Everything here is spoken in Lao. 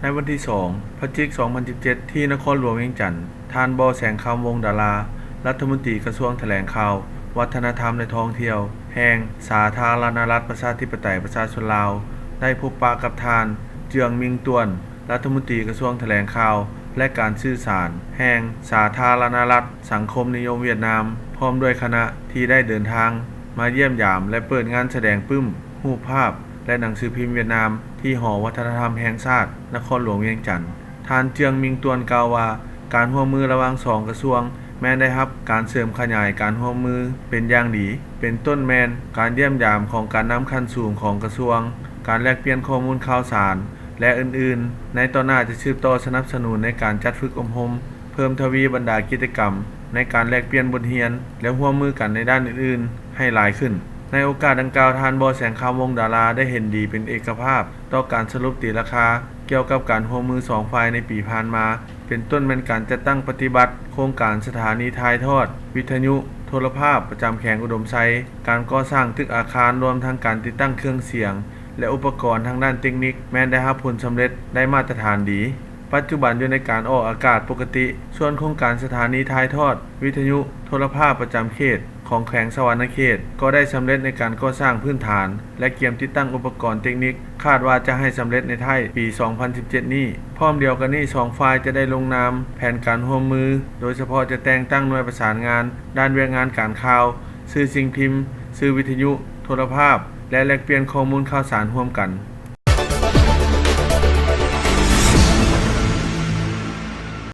ໃນວັນທີສອງ ພະຈິກ ສອງພັນສິບເຈັດ ທີ່ນະຄອນຫຼວງວຽງຈັນ, ທ່ານ ບໍ່ແສງຄຳ ວົງດາລາ, ລັດຖະມົນຕີກະຊວງຖະແຫຼງຂ່າວ, ວັດທະນະທຳ ແລະ ທ່ອງທ່ຽວແຫ່ງສາທາລະນະລັດ ປະຊາທິປະໄຕ ປະຊາຊົນລາວ ໄດ້ພົບປະກັບທ່ານ ເຈືອງ ມິງ ຕວນ, ລັດຖະມົນຕີກະຊວງຖະແຫຼງຂ່າວ ແລະ ການສື່ສານ ແຫ່ງສາທາລະນະລັດສັງຄົມນິຍົມຫວຽດນາມ ພ້ອມດ້ວຍຄະນະ ທີ່ໄດ້ເດີນທາງມາຢ້ຽມຢາມ ແລະ ເປີດງານສະແດງປຶ້ມ, ຮູບພາບ ແລະ ໜັງສືພິມຫວຽດນາມ ທີ່ຫໍວັດທະນະທຳແຫ່ງຊາດ ນະຄອນຫຼວງວຽງຈັນ. ທ່ານ ເຈືອງ ມິງ ຕວນ ກ່າວວ່າ ການຮ່ວມມືລະຫວ່າງສອງກະຊວງ ແມ່ນໄດ້ຮັບການເສີມຂະຫຍາຍການຮ່ວມມືເປັນຢ່າງດີ, ເປັນຕົ້ນແມ່ນການຢ້ຽມຢາມຂອງການນຳຂັ້ນສູງຂອງກະຊວງ, ການແລກປ່ຽນຂໍ້ມູນຂ່າວສານ ແລະ ອື່ນໆ. ໃນຕໍ່ໜ້າຈະສືບຕໍ່ສະໜັບສະໜູນໃນການຈັດຝຶກອົບຮົມ, ເພີ່ມທະວີບັນດາກິດຈະກຳໃນການແລກປ່ຽນບົດຮຽນ ແລະ ຮ່ວມມືກັນໃນດ້ານອື່ນໆໃຫ້ຫຼາຍຂຶ້ນ. ໃນໂອກາດດັ່ງກ່າວ, ທ່ານ ບໍ່ແສງຄຳ ວົງດາລາ ໄດ້ເຫັນດີເປັນເອກະພາບຕໍ່ການສະຫຼຸບຕີລາຄາກ່ຽວກັບການຮ່ວມມືສອງຝ່າຍໃນປີຜ່ານມາ, ເປັນຕົ້ນແມ່ນການຈັດຕັ້ງປະຕິບັດໂຄງການສະຖານີຖ່າຍທອດວິທະຍຸໂທລະພາບປະຈຳແຂວງອຸດົມໄຊ, ການກໍ່ສ້າງຕຶກອາຄານ, ລວມທັງການຕິດຕັ້ງເຄື່ອງສຽງ ແລະ ອຸປະກອນທາງດ້ານເຕັກນິກ ແມ່ນໄດ້ຮັບຜົນສຳເລັດໄດ້ມາດຕະຖານດີ. ປັດຈຸບັນຢູ່ໃນການອອກອາກາດປົກກະຕິ, ສ່ວນໂຄງການສະຖານີຖ່າຍທອດວິທະຍຸໂທລະພາບປະຈຳເຂດຂອງແຂວງສະຫວັນນະເຂດ ກໍໄດ້ສຳເລັດໃນການກໍ່ສ້າງພື້ນຖານ ແລະ ກຽມຕິດຕັ້ງອຸປະກອນເຕັກນິກ, ຄາດວ່າຈະໃຫ້ສຳເລັດໃນທ້າຍປີສອງພັນສິບເຈັດນີ້. ພ້ອມດຽວກັນນີ້, ສອງຝ່າຍຈະໄດ້ລົງນາມແຜນການຮ່ວມມື, ໂດຍສະເພາະຈະແຕ່ງຕັ້ງໜ່ວຍປະສານງານດ້ານວຽກງານການຂ່າວ, ສື່ສິ່ງພິມ, ສື່ວິທະຍຸ, ໂທລະພາບ ແລະ ແລກປ່ຽນຂໍ້ມູນຂ່າວສານຮ່ວມກັນ.